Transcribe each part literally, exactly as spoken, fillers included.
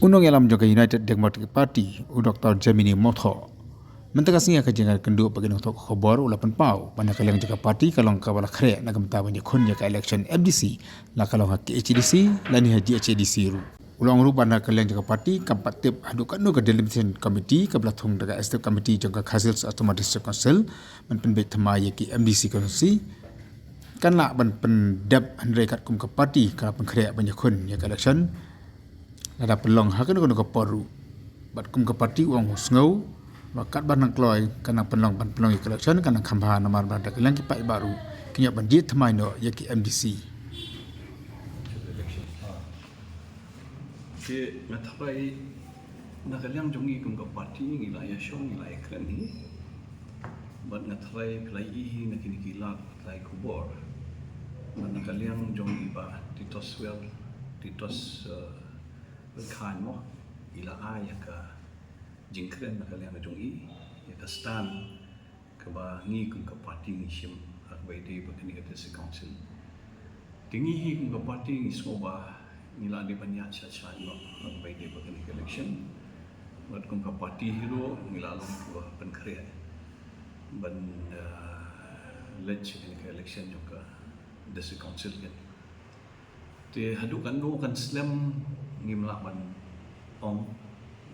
U nongïalam jong ka United Democratic Party, u Doktor Jemini Motho, mynta ka sngi ha ka jingkynduh bad ki nongthoh khubor u la pynpaw ba na ka liang jong ka party ka long kaba la khreh na ka bynta ban ïakhun ïa ka election M D C, la ka long ha K H A D C lane ha G H A D C ruh. U la ong ruh ba na ka liang jong ka party kam pat tip haduh katno ka delimitation committee kaba la thung da ka executive committee jong ka Khasi Hills Autonomous District Council ban pynbeit thymmai ïa ki M D C constituency kan lah ban pyndep, hynrei katkum ka party ka la pynkhreh ban ïakhun ïa ka election. Lada pynlong ha kano kano ka por ruh, bad kum ka party u ong u sngew ba katba nang kloi ka nang pynlong ban pynlong ïa ka election ka nang kham bha, namar ba da ka liang ki paidbah ruh kin ïoh ban jied thymmai noh ïa ki M D C. Te nga tharai na ka liang jong ngi kum ka party ngi la ïashong, ngi la ïakren hi. Bad nga tharai phi la ïohi na kine ki lad, phi la ïohi khubor ba na ka liang jong i Bah Titoswell, Titos, eh, Pyrkhan mo, i la ai ïa ka jingkren na ka liang jong i, ïa ka stand kaba ngi kum ka party ngi shim ha kaba ïadei bad kane ka District Council. Te ngi hi kum ka party ngi sngew ba ngi la dei ban ïaid sha sha noh ha kaba ïadei bad kane ka election. Bad kum ka party hi ruh ngi la long kiba pynkhreh ban, eh, leit sha kane ka election jong ka District Council kan. Te haduh katno kan slem ngim lah ban ong,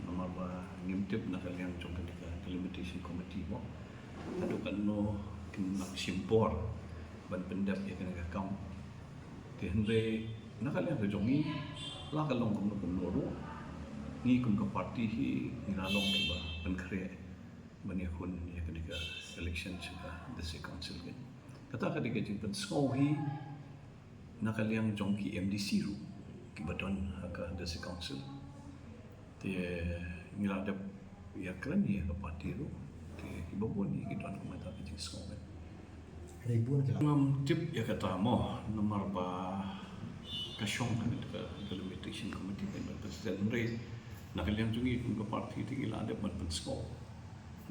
namar ba ngim tip na ka liang jong kane ka delimitation committee mo haduh katno kin nang shim por ban pyndep ïa kane ka kam. Te hynrei na ka liang ka jong ngi, la ka long kumno kumno ruh, ngi kum ka party hi ngi la long kiba pynkhreh ban ïakhun ïa kane ka election sha ka District Council kan. Kata ka dei ka jingpynsngew hi na ka liang jong ki M D C ruh kiba don ha ka District Council. Te ngi la dep ïakren ïa ka party ruh, te kiba bun hi ki don kumta ka jingsngew kan. Ngam tip ïa kata mo, namar ba ka shong ha ka delimitation committee kan ban pynsngew, hynrei na ka liang jong ngi kum ka party te ngi la dep ban pynsngew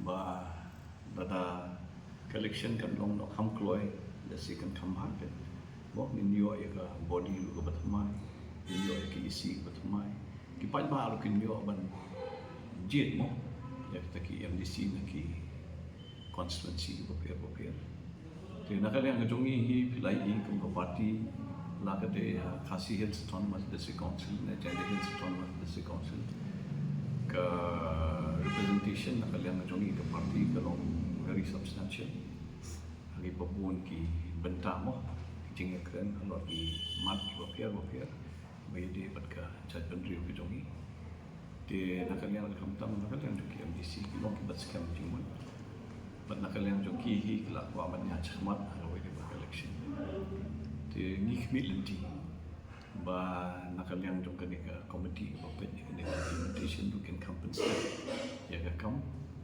ba lada ka election kan long noh kham kloi, lehse kan kham bha kan. Mo ngin ïoh ïa ka body ruh kaba thymmai, ngin ïoh ïa ka E C kaba thymmai. Ki paidbah ruh kin ïoh ban jied mo ïa kita ki M D C na ki constituency bapher bapher. Te na ka liang ka jong ngi hi phi la ïohi kum ka party, la ka dei ha Khasi Hills Autonomous District Council ne Jaintia Hills Autonomous District Council, ka representation na ka liang ka jong ngi ka party ka long very substantial. Ha kiba bun ki bynta mo, ki jingïakren halor ki mat kiba pher bapher ba ïadei bad ka jaitbynriew ka jong ngi. Te na ka liang ka, khamtam na ka liang jong ki M D C ki long kiba skhem jingmut. Bad na ka liang jong ki hi ki la kwah ban ïaid shakhmat ha kawei de ka election. Te ngi khmih lynti ba na ka liang jong kane ka committee kaba peit ïa kane ka implementation ruh kin kham pynstep ïa ka kam.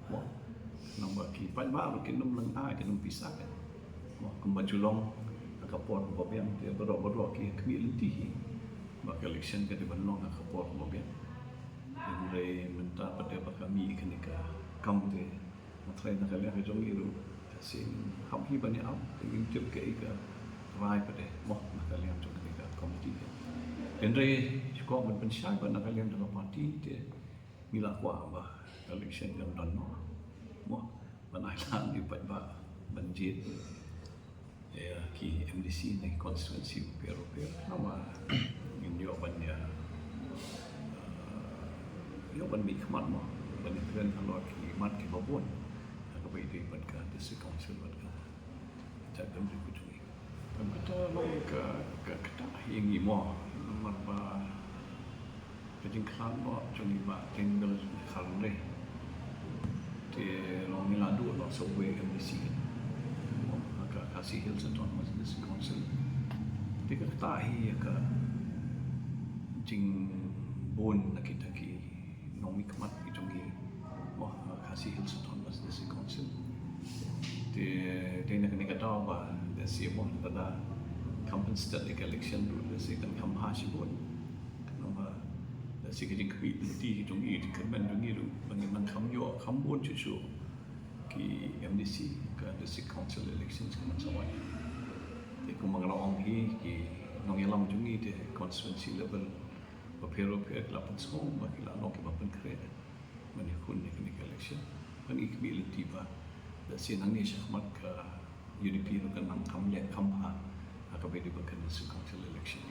Mo, namar ki paidbah ruh kin ym lyngngoh, kin ym pisa kan. Mo, kumba ju long ha ka por kaba biang, te baroh baroh ki khmih lynti hi ba ka election ka dei ban long ha ka por kaba biang. Hynrei mynta pat ba ka mih kane ka kam te, nga tharai na ka liang ka jong ngi ruh ka sien hap hi ban ïa ap, te ngim tip kaei ka rai pat mo na ka liang jong kane ka committee. Hynrei shu kwah ban pynshai ba na ka liang jong ka party te ngi la kwah ba ka election kan don noh mo, ban ai lad ïa u paidbah ban jied ïa ki M D C na ki constituency bapher bapher. Namar ngin ïoh ban ïa, eh, ïoh ban mihkhmat mo, ban ïakren halor ki mat kiba bun ha kaba ïadei bad ka District Council bad ka jaitbynriew ka jong ngi. Kata long ka, ka, kata hi ngi mo, namar ba ka jingkhlaiñ mo jong ngi ba Tendulkar Ringret. Te long ngi la duh noh sa uwei M D C mo ha ka Khasi Hills Autonomous District Council. Te kata hi ka jingbun na kita ki nongmihkhmat ki jong ngi mo ha Khasi Hills Autonomous District Council. Te, te na kane ka daw ba lehse mo lada kham pynstep ïa ka election ruh lehse kan kham bha shibun. Namar lehse ka jingkhmih lynti jong ngi, jingkyrmen jong ngi ruh ba ngin nang kham ïoh kham bun shuh shuh ki M D C ka District Council election ka ban sa wan. Te kumba nga la ong hi, ki nongïalam jong ngi te constituency level bapher bapher ki la pynsngew ba ki la long kiba pynkhreh ban ïakhun ïa kane ka election. Bad ngi khmih lynti ba lehse nangne shakhmat ka U D P ruh kan nang kham leh kham bha ha kaba ïadei bad ka District Council election.